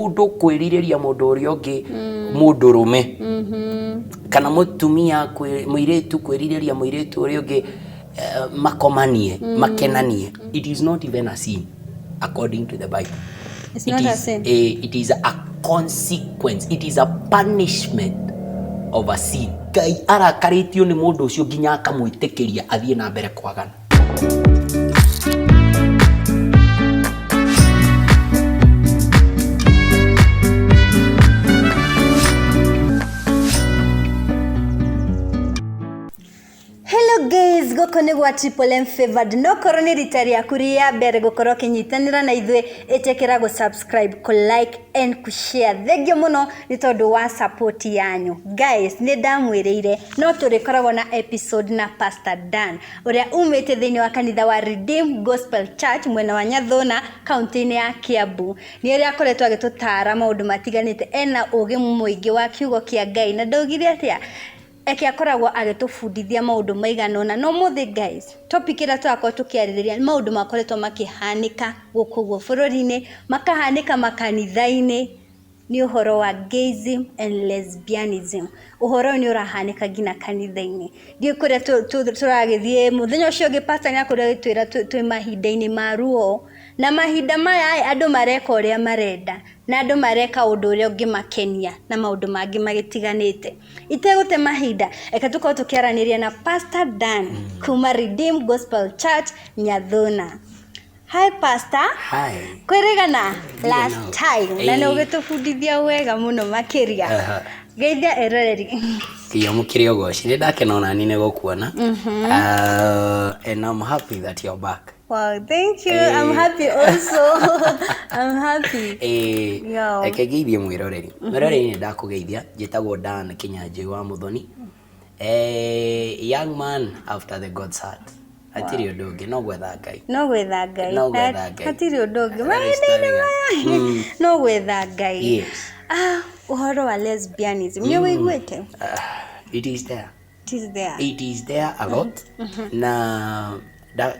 Mũndũ kwĩrirĩria mũndũ ũrĩa ũngĩ mũndũrũme kana mũtumia mũirĩtu kwĩrirĩria mũirĩtu ũrĩa ũngĩ makomanie makenanie, it is not even a sin according to the Bible. It's It not a is sin. It is a consequence, it is a punishment of a sin. Ngai arakarĩtio nĩ mũndũ ũcio nginya akamwĩtĩkĩria athiĩ na mbere kwagana. Hello guys, gũkũ nĩ gwa Triple M Favored. No korwo nĩ rita rĩaku rĩa mbere gũkorwo ũkĩnyitanĩra na ithuĩ, ĩtĩkĩra gũ subscribe, kũ like and kũ share. Thengiũ mũno nĩ tondũ wa support yanyu. Guys, nĩ ndamwĩrĩire no tũrĩkoragwo na episode na Pastor Dan ũrĩa umĩte thĩinĩ wa kanitha wa Redeemed Gospel Church mwena wa Nyathũna kaunti-inĩ ya Kiambu. Nĩ ũrĩa akoretwo agĩtũtara maũndũ matiganĩte, ena ũgĩ mũingĩ wa kiugo kĩa Ngai na ndaugire atĩa eke akoragwo agĩtũbundithia maũndũ maigana ũna. No ũmũthĩ guys, topic ĩrĩa tũrakorwo tũkĩarĩrĩria nĩ maũndũ makoretwo makĩhanĩka gũkũ ũguo bũrũri-inĩ, makahanĩka makanitha-inĩ, nĩ ũhoro wa gayism and lesbianism. Ũhoro ũyũ nĩ ũrahanĩka nginya kanitha-inĩ. Ndiũĩ kũrĩa tũragĩthiĩ, mũthenya ũcio ũngĩ pastor nĩ akorirwo agĩtwĩra twĩ mahinda-inĩ ma ruo, na mahinda maya ĩ, andũ mareka ũrĩa marenda, na andũ mareka ũndũ ũrĩa ũngĩmakenia na maũndũ mangĩ magĩtiganĩte. Itegũte mahinda, reke tũkorwo tũkĩaranĩria na Pastor Dan kuma Redeemed Gospel Church Nyathuna. Hi Pastor. Hi. Kwĩrĩgana last no. time na nĩ ũgĩtũbundithia wega mũno makĩria. Geithia eroreri. Kĩamũkĩre ũgoci, nĩ ndakena ona niĩ nĩ gũkuona. And I'm happy that you're back. Wow, thank you. I'm happy also. I'm happy. Yo. Reke ngeithie mwĩroreri. Mwĩroreri, nĩ ndakũgeithia. Njĩtagwo Dan Kĩnyanjui wa Mũthoni. Young man after the God's heart. Hatirĩ ũndũ ũngĩ, no gwetha Ngai. No gwetha Ngai. No gwetha Ngai. Hatirĩ ũndũ ũngĩ. That is Mahinda-inĩ story. maya. No gwetha Ngai. Yes. Ah, ũhoro wa lesbianism. Nĩ ũiguĩte? It is there. It is there. It is there a lot. Na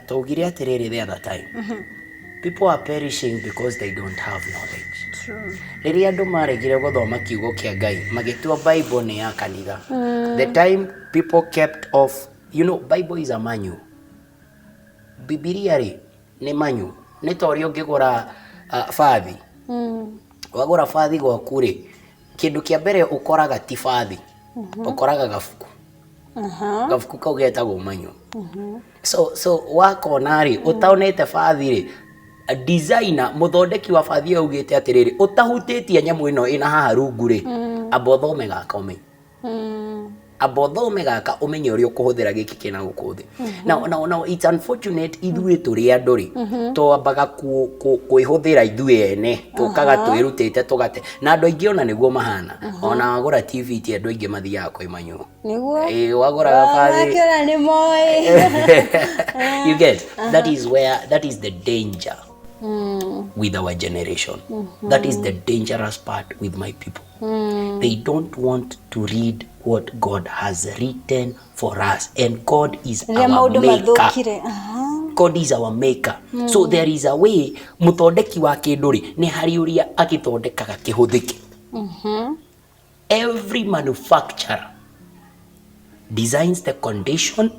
taugire atĩrĩrĩ the other time. People are perishing because they don't have knowledge. True. Rĩrĩa andũ maregire gũthoma kiugo kĩa Ngai, magĩtua Bible nĩ ya kanitha. The time people kept off, Bible is a manual. Bibilia rĩ, nĩ manual. Nĩ ta ũrĩa ũngĩgũra bathi. Wagũra bathi gwaku rĩ, kĩndũ kĩa mbere ũkoraga ti bathi, ũkoraga gabuku. Gabuku kau getagwo manual. So wakona rĩ, ũtaonete bathi rĩ, designer, mũthondeki wa bathi ĩyo augĩte atĩrĩrĩ, ũtahutĩtie nyamũ ĩno ĩna haha rungu rĩ, amba ũthome gaka ũmenye. Amba ũthome gaka ũmenye ũrĩa ũkũhũthĩra gĩkĩ kĩna gũkũ thĩ. Now it's unfortunate ithuĩ tũrĩ andũ rĩ, twambaga kwĩhũthĩra ithuĩ ene, tũkaga twĩrutĩte tũgate. Na andũ aingĩ ona nĩguo mahana. Ona wagũra TV ti andũ aingĩ mathiaga kwĩ manyuo. Nĩguo. Ĩĩ, wagũraga bathi. Makĩona nĩ moĩ. You get that is where that is the danger with our generation. That is the dangerous part with my people. They don't want to read what God has written for us, and God is Rĩrĩa our maũndũ maker. mathũkire. God is our maker. So there is a way mũthondeki wa kĩndũ rĩ, nĩ harĩ ũrĩa agĩthondekaga kĩhũthĩke. Every manufacturer designs the condition,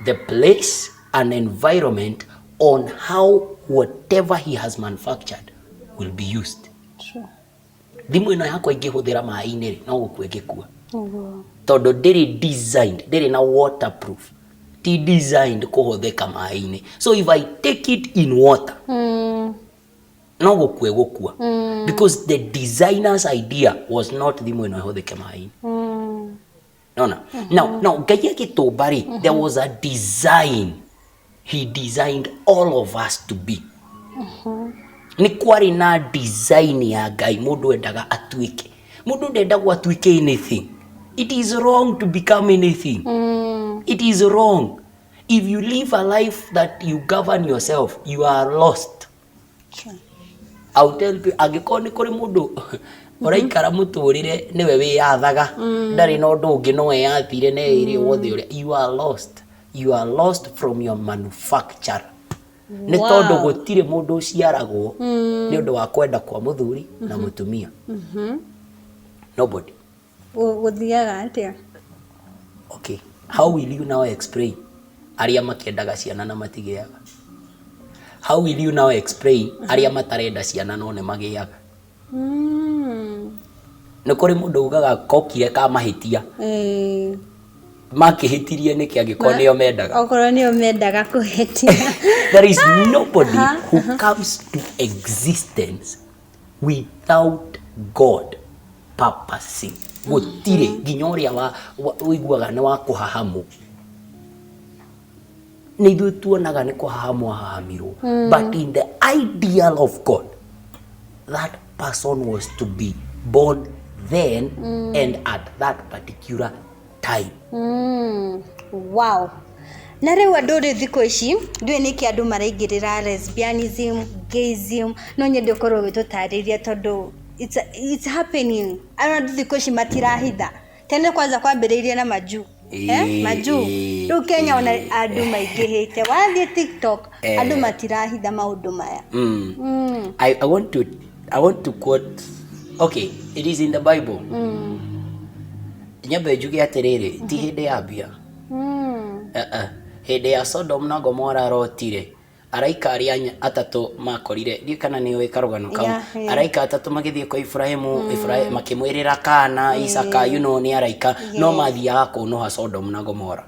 the place and environment on how whatever he has manufactured will be used. True. Thimũ ĩno yakwa ingĩhũthĩra maĩ-inĩ rĩ, no gũkua ĩngĩkua. Nĩguo. Tondũ ndĩrĩ designed, ndĩrĩ na waterproof, ti designed kũhũthĩka maĩ-inĩ. So if I take it in water, no gũkua ĩgũkua. Because the designer's idea was not thimũ ĩno ĩhũthĩke maĩ-inĩ. Nona? Now Ngai agĩtũmba rĩ, there was a design. He designed all of us to be. Nĩ kwarĩ na design ya Ngai mũndũ endaga atuĩke. Mũndũ ndendagwo atuĩke anything. It is wrong to become anything. It is wrong. If you live a life that you govern yourself, you are lost. True. I'll tell you, angĩkorwo nĩ kũrĩ mũndũ ũraikara mũtũrĩre nĩwe wĩyathaga, ndarĩ na ũndũ ũngĩ no eyathire na eĩre wothe ũrĩa, you are lost. You are lost from your manufacturer. Nĩ tondũ gũtirĩ mũndũ ũciaragwo nĩ ũndũ wa kwenda kwa mũthuri na mũtumia. Nobody. Gũthiaga atĩa? Okay, how will you now explain arĩa makĩendaga ciana na matigĩaga? How will you now explain arĩa matarenda ciana no nĩ magĩaga? Nĩ kũrĩ mũndũ ugaga kokire ka mahĩtia. Makĩhĩtirie nĩkĩ angĩkorwo nĩo mendaga? Okorwo nĩo mendaga kũhĩtia. There is nobody who comes to existence without God purposing. Gũtirĩ nginya ũrĩa ũiguaga nĩ wa kũhahamwo. Nĩ ithuĩ tuonaga nĩ kũhahamwo ahahamirwo. But in the ideal of God, that person was to be born then and at that particular time. Wow. Na rĩu andũ rĩ thikũ ici ndiũĩ nĩkĩ andũ maraingĩrĩra lesbianism, gayism, no nyende ũkorwo ũgĩtũtarĩria tondũ it's happening. Andũ thikũ ici matirahitha. Tene kwanza kwambĩrĩirie na majuu. Majuu. Rĩu Kenya ona andũ maingĩhĩte. Wathiĩ TikTok andũ matirahitha maũndũ maya. I want to quote, okay, it is in the Bible. Nyambe njuge atĩrĩrĩ, ti hĩndĩ ya mbia. Hĩndĩ ya Sodom na Gomora rotire araika arĩa atatũ makorire, ndiũ kana nĩ ũĩ karũgano kau. Araika atatũ magĩthiĩ kwa Ibrahimu, makĩmwĩrĩra kana Isaka, nĩ araika no mathiaga kũnũha Sodom na Gomora.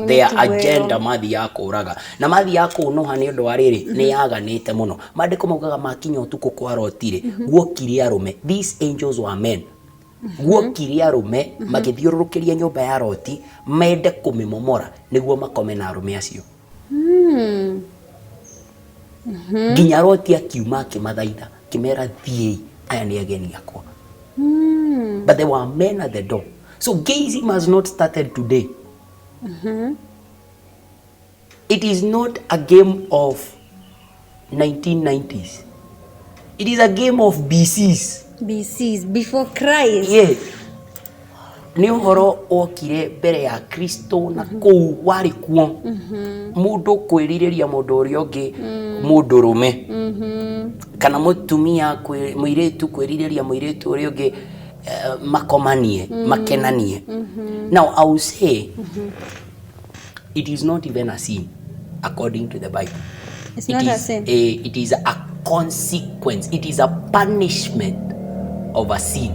Their agenda, mathiaga kũraga na mathiaga kũnũha nĩ ũndũ wa rĩrĩ, nĩ yaganĩte mũno. Maandĩko maugaga makinya ũtukũ kwa Loti-rĩ, guokire arũme. These angels were men. Guokire arũme magĩthiũrũrũkĩria nyũmba ya Loti mende kũmĩmomora nĩguo makome na arũme acio. Nginya Loti akiuma akĩmathaitha, akĩmera, "Thiĩi, aya nĩ ageni akwa." But there were men at the door. So gayism has not started today. It is not a game of 1990s. It is a game of BCs. BCs, before Christ. Yeah. Nĩ ũhoro wokire mbere ya Kristo na kũu warĩ kuo mũndũ kwĩrirĩria mũndũ ũrĩa ũngĩ, mũndũrũme kana mũtumia, mũirĩtu kwĩrirĩria mũirĩtu ũrĩa ũngĩ, makomanie, makenanie. Now I will say it is not even a sin according to the Bible. It's It not a is sin. It is a consequence. It is a punishment of a sin.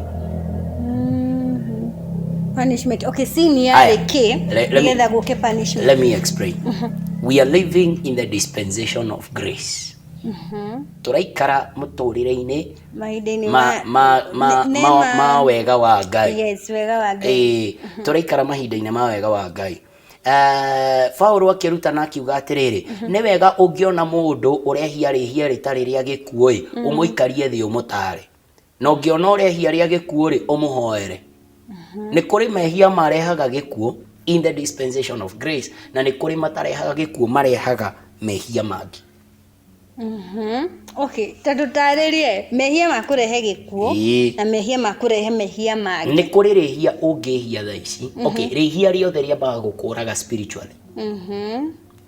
Punishment. Okay, sin yarĩ Aya, kĩ nĩgetha gũke punishment? Let me explain. We are living in the dispensation of grace. Tũraikara mũtũrĩre-inĩ mahinda-inĩ ma, ma, ma, ma, ma wega wa Ngai. Yes, wega wa Ngai. Ĩĩ, tũraikara mahinda-inĩ ma wega wa Ngai. Paulo akĩrutana akiuga atĩrĩrĩ, nĩ wega ũngĩona mũndũ ũrehia rĩhia rĩtarĩ rĩa gĩkuũ ĩ, ũmũikarie thĩ ũmũtare, na ũngĩona ũrehia rĩa gĩkuũ rĩ, ũmũhoere. Nĩ kũrĩ mehia marehaga gĩkuũ in the dispensation of grace, na nĩ kũrĩ matarehaga gĩkuũ, marehaga mehia mangĩ. Okay, tondũ tarĩrie mehia ma kũrehe gĩkuũ na mehia ma kũrehe mehia mangĩ. Nĩ kũrĩ rĩhia ũngĩhia thaa ici. Okay, rĩhia rĩothe rĩambaga gũkũraga spiritually.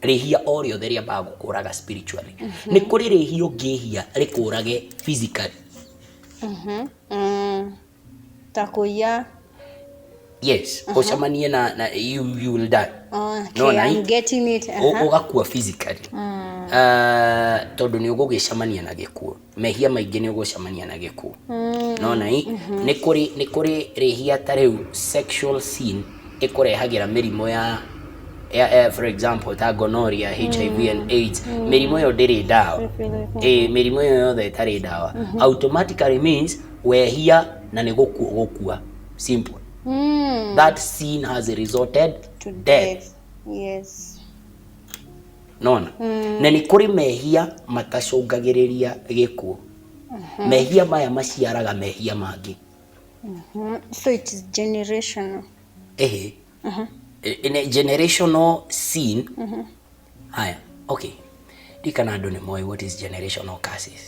Rĩhia o rĩothe rĩambaga gũkũraga spiritually. Nĩ kũrĩ rĩhia ũngĩhia rĩkũrage physically. Ta kũiya. Yes, ũcemanie na you will die. Okay, No, na I'm getting it. Ũgakua physically. Tondũ nĩ ũgũgĩcemania na gĩkuũ. Mehia maingĩ nĩ ũgũcemania na gĩkuũ. Nona ĩ nĩ kũrĩ rĩhia ta rĩu sexual sin ĩkũrehagĩra mĩrimũ ya for example ta gonorrhea, HIV and AIDS. Mĩrimũ ĩyo ndĩrĩ ndawa. Ĩ mĩrimũ ĩyo yothe ĩtarĩ ndawa automatically means wehia na nĩ gũkua ũgũkua. Simple. That sin has resulted To death. death. Yes. Nona na nĩ kũrĩ mehia matacũngagĩrĩria gĩkuũ. Mehia maya maciaraga mehia mangĩ. So it is generational. Ehe. In a generational sin. Haya, okay, ndikana andũ nĩ moĩ what is generational curses.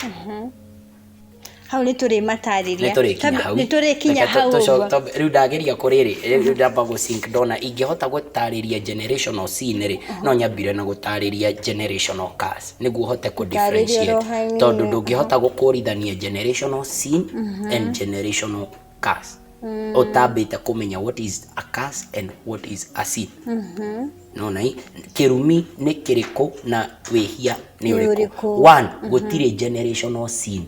Hau nĩ tũrĩmatarĩria. Nĩ tũrĩkinya hau. Nĩ tũrĩkinya Reke hau ũguo. Rĩu ndageria kũrĩrĩ, rĩu ndamba gũ sink ndona ingĩhota gũtarĩria generational sin rĩ, no nyambire na gũtarĩria generational curse nĩguo hote kũ Tarĩria oro differentiate, hanini. Tondũ ndũngĩhota gũkũrithania generational sin and generational curse ũtambĩte kũmenya what is a curse and what is a sin. Nona i kĩrumi nĩ kĩrĩkũ na wĩhia nĩ Nĩ ũrĩkũ? ũrĩkũ? One, gũtirĩ generational sin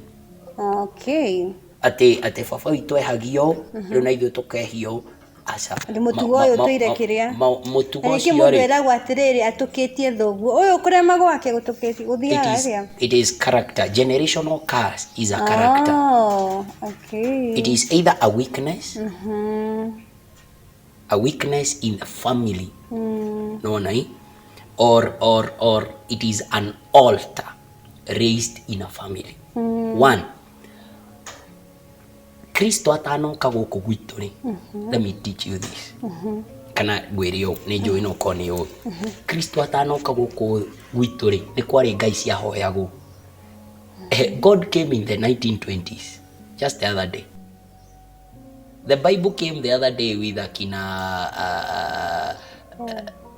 atĩ baba witũ ehagio, rĩu na ithuĩ tũkehio, aca. Atĩ mũtugo ũyũ tũire kĩrĩa. Mũtugo Na nĩkĩo ũcio mũndũ rĩ, eragwo atĩrĩrĩ, atũkĩtie thoguo ũyũ kũrema gwake gũtũkĩtie it gũthiaga is, atĩa? it is character. Generational curse is a character. Oh, okay. It is either a weakness, a weakness in the family, nona i or it is an altar raised in a family. One, Kristo atanoka gũkũ gwitũ rĩ, let me teach you this, kana ngwĩre ũũ, nĩ njũĩ no korwo nĩ ũĩ, Kristo atanoka gũkũ gwitũ rĩ, nĩ kwarĩ ngai ciahoyagwo. God came in the 1920s, just the other day. The Bible came the other day with akina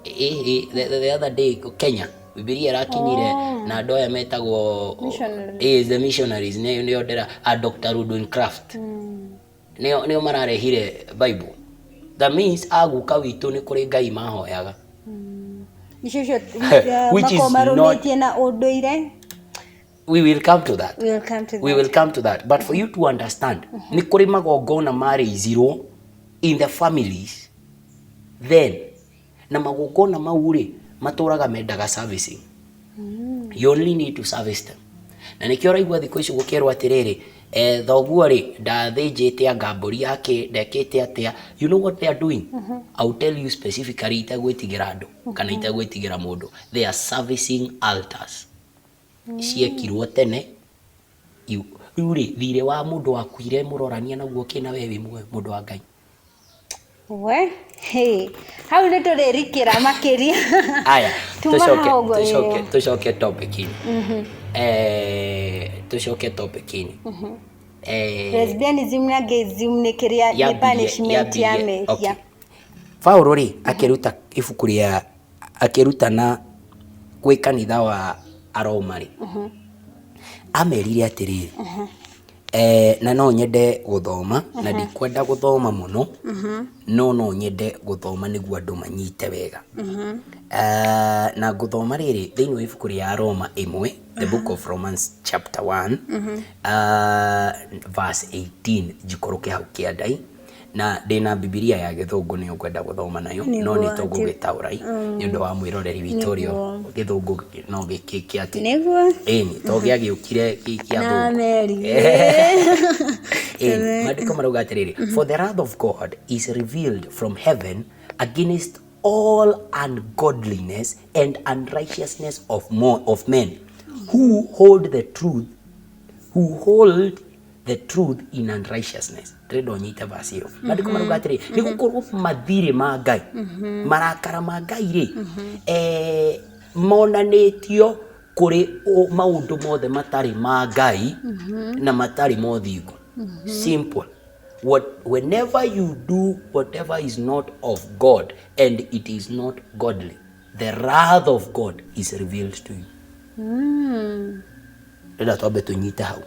the other day Kenya. Bibilia ĩrakinyire na andũ aya metagwo Missionaries. The missionaries, nĩo ndĩra a Dr. Rudolf Kraft, nĩo mararehire Bible. That means aguka witũ nĩ kũrĩ ngai mahoyaga. Icio cio Which is makoragwo marũmĩtie na ũndũire. We will come to that. We will come to We that. will come to that, but for you to understand, nĩ kũrĩ magongona marĩizirwo in the families then, na magongona mau rĩ, matũraga mendaga servicing. You only need to service them. Na nĩkĩo ũraigua thikũ ici gũkĩrwo atĩrĩrĩ, thoguo rĩ, ndathĩnjĩte anga mbũri yake, ndekĩte atĩa. You know what they are doing? I will tell you specifically, itegwĩtigĩra andũ kana itegwĩtigĩra mũndũ, they are servicing altars ciekirwo tene. Rĩu rĩ, thirĩ wa mũndũ wakuire mũrorania naguo kĩna we wĩ muoyo, mũndũ wa Ngai. We hey, hau nĩ tũrĩrikĩra makĩria. Aya. Tuma Tũcoke hau ũguo, tũcoke ĩĩ. tũcoke topic-inĩ, tũcoke topic-inĩ. Lesbianism na gayism nĩ kĩrĩa nĩ punishment ya mehia. Okay. Paulo rĩ, akĩruta ibuku rĩa, akĩrutana gwĩ kanitha wa Aroma rĩ, amerire atĩrĩrĩ, na no nyende gũthoma, na ndikwenda gũthoma mũno, no nyende gũthoma nĩguo andũ manyite wega. Na ngũthoma rĩrĩ thĩinĩ wa ibuku rĩa Roma ĩmwe, the Book of Romans chapter 1, verse 18, njikũrũke hau kĩandai. Na ndĩna Bibilia ya Gĩthũngũ, nĩyo ngwenda gũthoma nayo, no nĩ tũgũgĩtaũra nĩ ũndũ wa mwĩroreri witũ ũrĩa Gĩthũngũ no gĩkĩ atĩ ĩni to gĩagĩũkire kĩa Na thũngũ. meri. Ĩni maandĩko marauga atĩrĩrĩ, "For the wrath of God is revealed from heaven against all ungodliness and unrighteousness of men who hold the truth in unrighteousness." Ndĩrenda ũnyite verse ĩyo. Maandĩko marauga atĩrĩ, nĩ gũkorwo mathirĩ ma Ngai, marakara ma Ngai rĩ, monanĩtio kũrĩ maũndũ mothe matarĩ ma Ngai na matarĩ mothingu. Simple. Whenever you do whatever is not of God and it is not godly, the wrath of God is revealed to you. Ndĩrenda twambe tũnyite hau.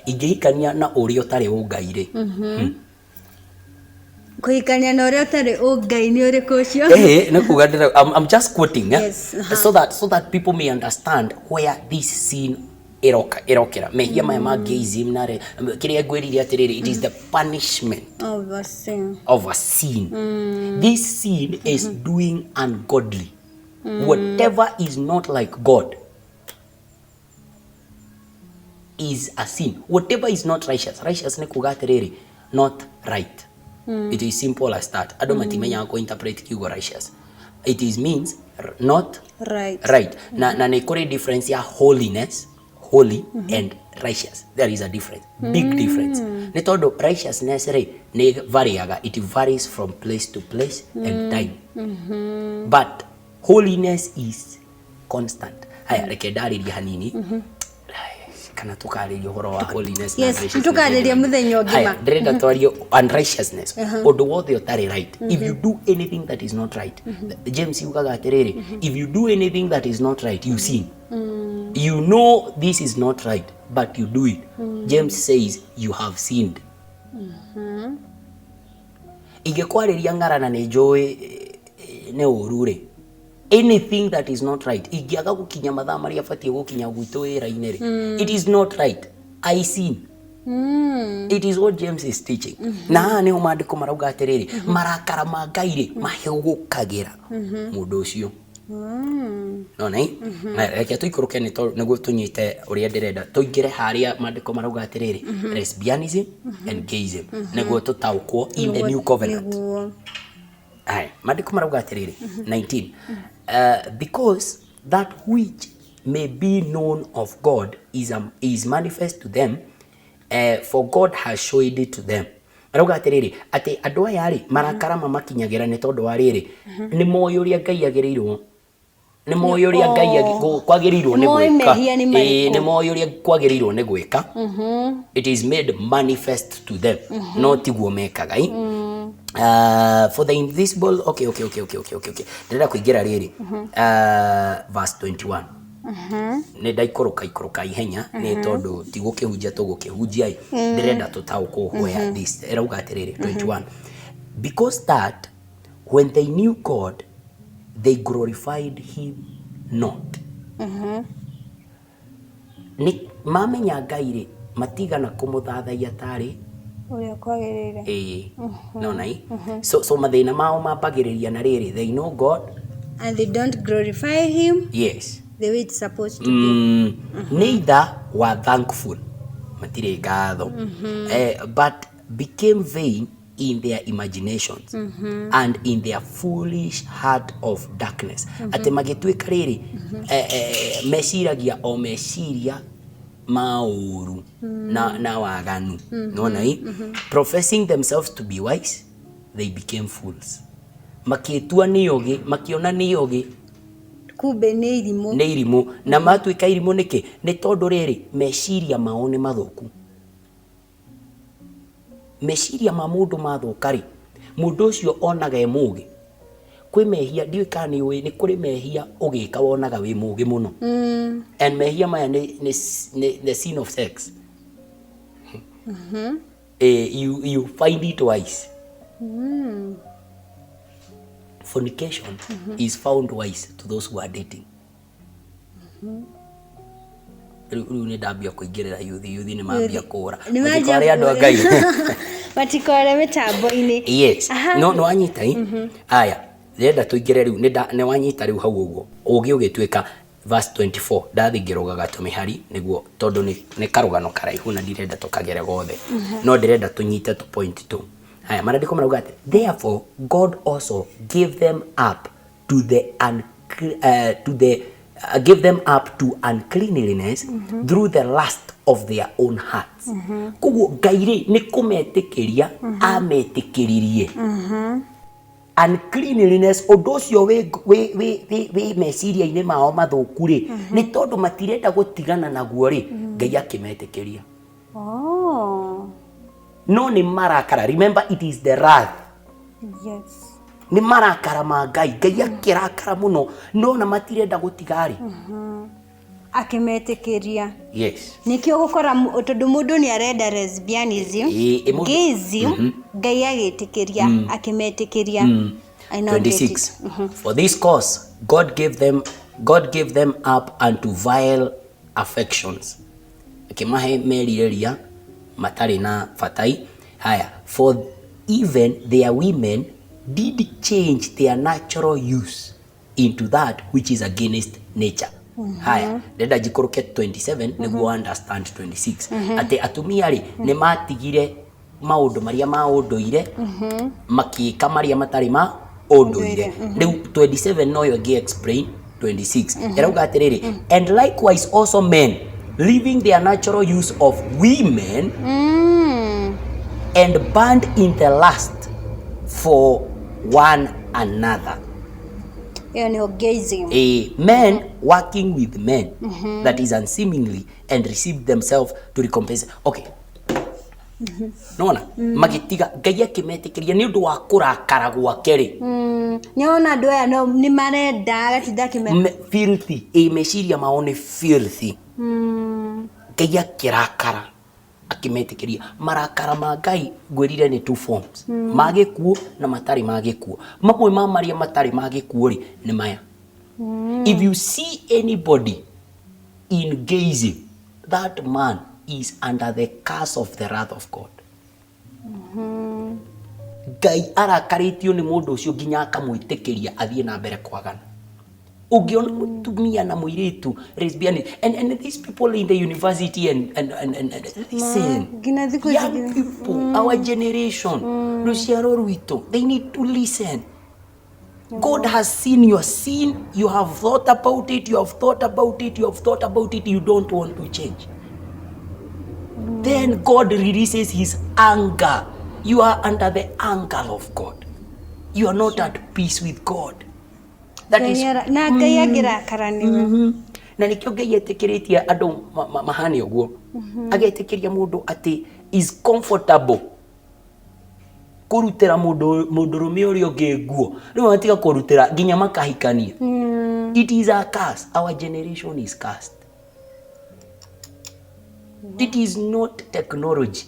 Ingĩhikania na ũrĩa ũtarĩ ũngai rĩ, Kũhikania na ũrĩa ũtarĩ ũngai nĩ ũrĩkũ ũcio? Nĩ kuga I'm just quoting, eh? So that people may understand where this sin ĩroka, ĩrokera mehia maya ma gayism na kĩrĩa ngwĩrire atĩrĩrĩ, it is the punishment Of a sin. Of a sin. This sin is doing ungodly. Whatever is not like God is a sin. Whatever is not righteous. Righteous nĩ kuga atĩrĩrĩ, not right. It is simple as that. Andũ matimenyaga kũ interpret kiugo righteous. It is means not right. Right. Na nĩ kũrĩ difference ya holiness, holy and righteous. There is a difference, big difference. Nĩ tondũ righteousness rĩ, nĩ variaga, it varies from place to place and time, but holiness is constant. Haya, reke ndarĩrie hanini. Kana tũkarĩria ũhoro wa holiness na Yes, unrighteousness. tũkarĩria mũthenya ũngĩ Haya, ma. ndĩrenda twarie unrighteousness, ũndũ wothe ũtarĩ right. If you do anything that is not right, James yugaga atĩrĩrĩ, if you do anything that is not right, you sin. You know this is not right, but you do it. James says you have sinned. Ingĩkwarĩria ng'arana nĩ njũĩ nĩ ũru rĩ, anything that is not right, ingĩaga gũkinya mathaa marĩa batiĩ gũkinya gwitũ wĩra-inĩ rĩ, it is not right, I sin. It is what James is teaching. Na haha nĩho maandĩko marauga atĩrĩrĩ, marakara ma Ngai rĩ mahĩgũkagĩra mũndũ ũcio. Nona ĩ? Reke tũikũrũke nĩ tondũ nĩguo tũnyite ũrĩa ndĩrenda tũingĩre harĩa maandĩko marauga atĩrĩrĩ, lesbianism and gayism, nĩguo tũtaũkwo in the new covenant. Nĩguo. Aya, maandĩko marauga atĩrĩrĩ, 19, because that which may be known of God is manifest to them, for God has showed it to them. Arauga atĩrĩrĩ, atĩ andũ aya rĩ, marakara mamakinyagĩra nĩ tondũ wa rĩrĩ, nĩ moĩ ũrĩa Ngai agĩrĩirwo, nĩ moĩ ũrĩa Ngai kwagĩrĩirwo nĩ Nĩmoĩ gwĩka. mehia nĩ Ĩĩ, marĩkũ. nĩ moĩ ũrĩa kwagĩrĩirwo nĩ gwĩka. It is made manifest to them, no tiguo mekaga ĩ. For the invisible, okay, ndĩrenda kũingĩra rĩrĩ, verse 21. Nĩ ndaikũrũka ikũrũka ihenya nĩ tondũ ti gũkĩhunjia tũgũkĩhunjia ĩ, ndĩrenda tũtaũkwo where this ĩrauga atĩrĩrĩ, 21, because that when they knew God, they glorified him not. Nĩ mamenya Ngai rĩ, matigana kũmũthathaiya tarĩ ũrĩa kwagĩrĩire. Ĩĩ, nona ĩ, so mathĩna mao mambagĩrĩria na rĩrĩ, they know God And they don't glorify him the way it's supposed to be. Neither were thankful, matirĩ ngatho, but became vain in their imaginations and in their foolish heart of darkness, atĩ magĩtuĩka rĩrĩ, meciragia o meciria ma ũũru na waganu, nona ĩ. Professing themselves to be wise, they became fools. Makĩtua nĩ ogĩ, makĩona nĩ ogĩ, Kumbe nĩ irimũ. Nĩ irimũ. Na matuĩka irimũ nĩkĩ? Nĩ tondũ rĩrĩ, meciria mao nĩ mathũku. Meciria ma mũndũ mathũka rĩ, mũndũ ũcio onaga e mũgĩ. Kwĩ mehia, ndiũĩ kana nĩ ũĩ, nĩ kũrĩ mehia ũgĩka wonaga wĩ mũgĩ mũno. And mehia maya nĩ the sin of sex. You find it wise. Fornication is found wise to those who are dating. Rĩu nĩ ndambia kũingĩrĩra yuthi, yuthi nĩ mambia kũra. Nĩ manjia Matikware andũ a Ngai. Matikware mĩtambo-inĩ. Yes. No nĩ wanyita ĩ? Aya, ndĩrenda tũingĩre rĩu, nĩ wanyita rĩu hau ũguo. Ũgĩ ũgĩtuĩka verse 24, ndathiĩ ngĩrũgaga tũmĩhari nĩguo tondũ nĩ karũgano karaihu na ndirenda tũkagere gothe. No ndĩrenda tũnyite tũ point tu. Haya, maandĩko marauga atĩ, therefore God also gave them up to the to the gave them up to uncleanliness through the lust of their own hearts. Koguo Ngai rĩ, nĩ kũmetĩkĩria ametĩkĩririe uncleanliness, ũndũ ũcio wĩ meciria-inĩ mao mathũku rĩ, nĩ tondũ matirenda gũtigana naguo rĩ, Ngai akĩmetĩkĩria. No nĩ marakara, remember it is the wrath. Nĩ marakara ma Ngai. Ngai akĩrakara mũno, no na matirenda gũtiga rĩ. Akĩmetĩkĩria. Yes. Nĩkĩo gũkora tondũ mũndũ nĩ arenda lesbianism, Ĩ, mũndũ- gayism, Ngai agĩtĩkĩria, akĩmetĩkĩria. I now get it. 26. For this cause God gave them up unto vile affections, akĩmahe merirĩria matarĩ na batai. Haya, for even their women did change their natural use into that which is against nature. Haya, ndĩrenda njikũrũke 27 nĩguo understand 26, atĩ atumia rĩ, nĩ matigire maũndũ marĩa ma ũndũire, makĩka marĩa matarĩ ma ũndũire. Rĩu 27 noyo ĩngĩ explain 26. Ĩrauga atĩrĩrĩ, and likewise also men, leaving their natural use of women and burned in the lust for one another. Ĩyo nĩyo gayism. A men working with men that is unseemingly and receive themselves to recompense. Okay, nona magĩtiga Ngai akĩmetĩkĩria nĩ ũndũ wa kũrakara gwake rĩ. Nĩona andũ aya no nĩ marenda agatinda akĩmera. Filthy, ĩ meciria mao nĩ filthy. Ngai akĩrakara akĩmetĩkĩria. Marakara ma Ngai ngwĩrire nĩ two forms, ma gĩkuũ na matarĩ ma gĩkuũ. Mamwe ma marĩa matarĩ ma gĩkuũ rĩ nĩ maya: if you see anybody in gayism, that man is under the curse of the wrath of God. Ngai arakarĩtio nĩ mũndũ ũcio nginya akamwĩtĩkĩria athiĩ na mbere kwagana. Ũngĩona mũtumia na mũirĩtu lesbian and these people in the university and listen, Nginya thikũ ici. Young people, our generation, rũciaro rwitũ, they need to listen. God has seen your sin. You have thought about it, you have thought about it, you have thought about it. You don't want to change. Then God releases his anger. You are under the anger of God. You are not at peace with God. That is Na Ngai angĩrakara nĩwe. Na nĩkĩo Ngai etĩkĩrĩtie andũ mahane ũguo, agetĩkĩria mũndũ atĩ is comfortable kũrutĩra mũndũ mũndũrũme ũrĩa ũngĩ nguo, rĩu matiga kũrutĩra nginya makahikania. It is a curse. Our generation is cursed. It is not technology,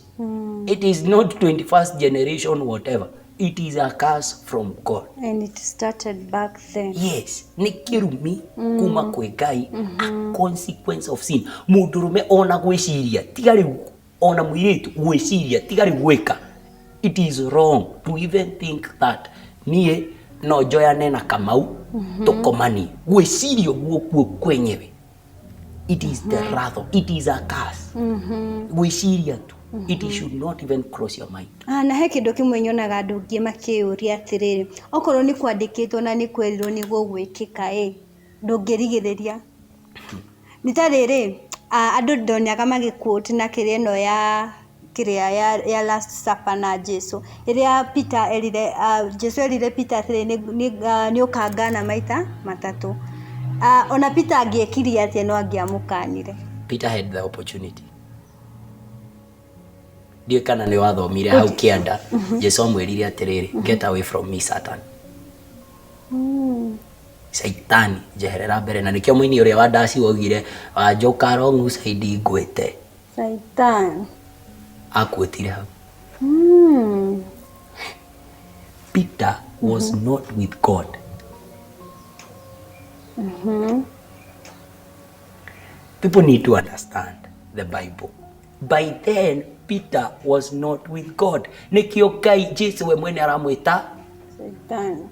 it is not 21st generation, whatever. It is a curse from God. And it started back then. Yes, nĩ kĩrumi kuma kwĩ Ngai, a consequence of sin. Mũndũrũme ona gwĩciria, tiga rĩu ona mũirĩtu gwĩciria, tiga rĩu gwĩka, it is wrong to even think that niĩ no njoyane na Kamau tũkomanie. Gwĩciria ũguo kuo kwenyewe, it is the wrath of, it is a curse. Gwĩciria tu, it should not even cross your mind. Ah, na he kĩndũ kĩmwe nyonaga andũ angĩ makĩyũria atĩrĩrĩ, okorwo nĩ kwandĩkĩtwo na nĩ kwerirwo nĩ gũgwĩkĩka ĩ, ndũngĩrigĩrĩria. Nĩ ta rĩrĩ, andũ ndonaga magĩquote na kĩrĩa ĩno ya kĩrĩa ya Last Supper na Jesu, rĩrĩa Peter erire, Jesu erire Peter atĩrĩ, nĩ ũkangana maita matatũ. Ona Peter angĩekire atĩa no angĩamũkanire. Peter had the opportunity. Ndiũĩ kana nĩ wathomire hau kĩanda, Jesu amwĩrire atĩrĩrĩ, "Get away from me, Satan." Caitani, njeherera mbere. Na nĩkĩo mũini ũrĩa wa ndaci waugire, "Wanjũka wrong side ngwĩte." Satan. Akuĩtire hau. Peter was not with God. People need to understand the Bible. By then Peter was not with God. Nĩkĩo Ngai Jesu we mwene aramwĩta, Satan.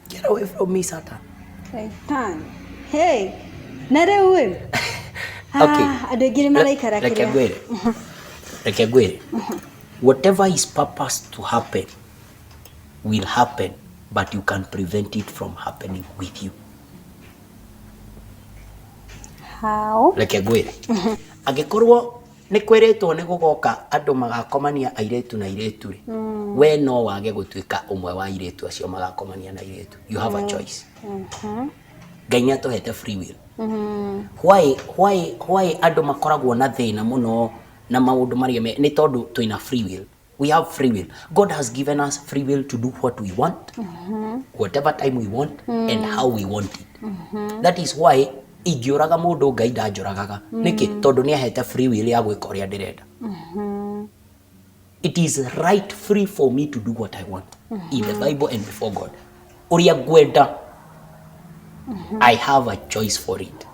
"Get away from me, Satan." Satan. Hey, na rĩu ĩ, Okay. Andũ aingĩ nĩ maraikara Reke kĩrĩa ngwĩre, reke ngwĩre, whatever is purpose to happen will happen, but you can prevent it from happening with you. How? Reke ngwĩre, angĩkorwo nĩ kwĩrĩtwo nĩ gũgoka andũ magakomania airĩtu na airĩtu rĩ, we no wage gũtuĩka ũmwe wa airĩtu acio magakomania na airĩtu. You have a choice. Ngai nĩ atũhete free will. Why andũ makoragwo na thĩna mũno na maũndũ marĩa nĩ tondũ twĩna free will. We have free will. God has given us free will to do what we want, whatever time we want and how we want it. That is why ingĩũraga mũndũ, Ngai ndanjũragaga. Nĩkĩ? Tondũ nĩ ahete free will ya gwĩka ũrĩa ndĩrenda. It is right free for me to do what I want in the Bible and before God. Ũrĩa ngwenda, I have a choice for it.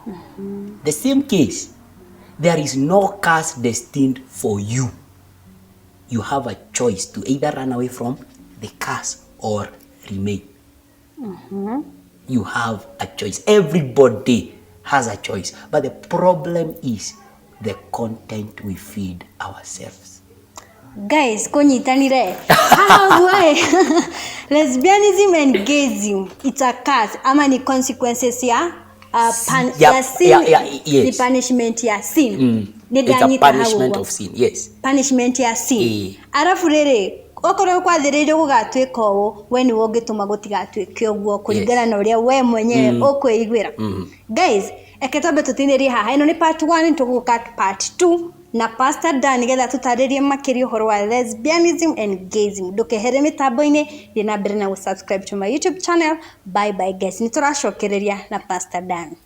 The same case, there is no curse destined for you. You have a choice to either run away from the curse or remain. You have a choice. Everybody has a choice, but the problem is the content we feed ourselves. Guys, kũnyitanire haha ũguo ĩ, lesbianism and gayism, it's a curse ama ni consequences ya ya sin? Yeah, yes. Ni punishment ya sin. Nĩ It's a ndanyita hau punishment ũguo. Of sin, yes. Punishment ya sin. Ĩĩ. Arabu rĩrĩ, Okorwo kwathĩrĩirio gũgatuĩka ũũ, we nĩwe ũngĩtũma gũtigatuĩke ũguo kũringana na ũrĩa we mwenyewe ũkwĩiguĩra. Guys, eke twambe tũtinĩrie haha. Ĩno nĩ part 1, tũgũka part 2 na Pastor Dan nĩgetha tũtarĩrie makĩria ũhoro wa lesbianism and gayism. Ndũkehere mĩtambo-inĩ, thiĩ na mbere na gũ subscribe to my YouTube channel. Bye bye guys, nĩ tũracokereria na Pastor Dan.